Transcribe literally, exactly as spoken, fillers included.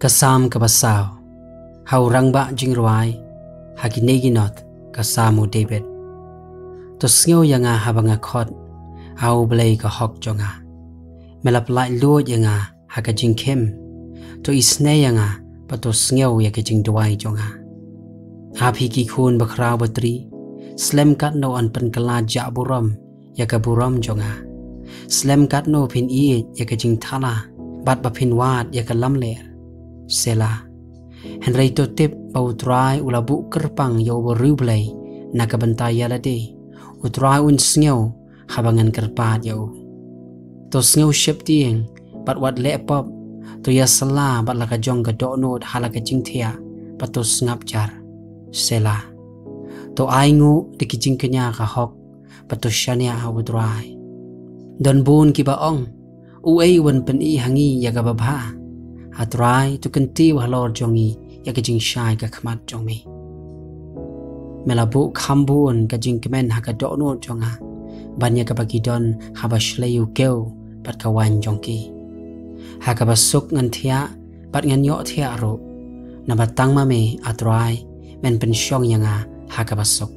Ka Salm kaba saw. Ha u rangbah jingrwai, ha kine ki not, ka Salm u David. To sngew ïa nga haba nga khot, A U Blei ka hok jong nga. Me la pyllait luid ïa nga ha ka jingkhim. To isynei ïa nga, bad to sngew ïa ka jingduwai jong nga. A phi ki khun bakhraw batri, slem katno yn pynkylla jah burom ïa ka burom jong nga. Slem katno phin ïeit ïa ka jingthala, bad ba phin wad ïa ka lamler. Selah. Hynrei to tip ba U Trai u la buh kyrpang ïa uba riewblei na ka bynta ïa lade. U Trai un sngew haba ngan kyrpad ïa u. To sngew sheptieng, bad wat leh pop. To ïasylla bad la ka jong ka dohnud ha la ka jingthiah, bad to sngap jar. Selah. To ainguh da ki jingkñia ka hok, bad to shaniah ha U Trai. Don bun kiba ong, uei uban pyni ha ngi ïa kaba bha? A Trai, to kyntiew halor jong ngi ïa ka jingshai ka khmat jong me. Me la buh kham bun ka jingkmen ha ka dohnud jong nga, ban ïa kaba ki don haba shlei u kew bad ka waiñ jong ki. Ha kaba suk ngan thiah, bad ngan ïoh thiah ruh. Naba tang ma me, A Trai, men pynshong ïa nga ha kaba suk.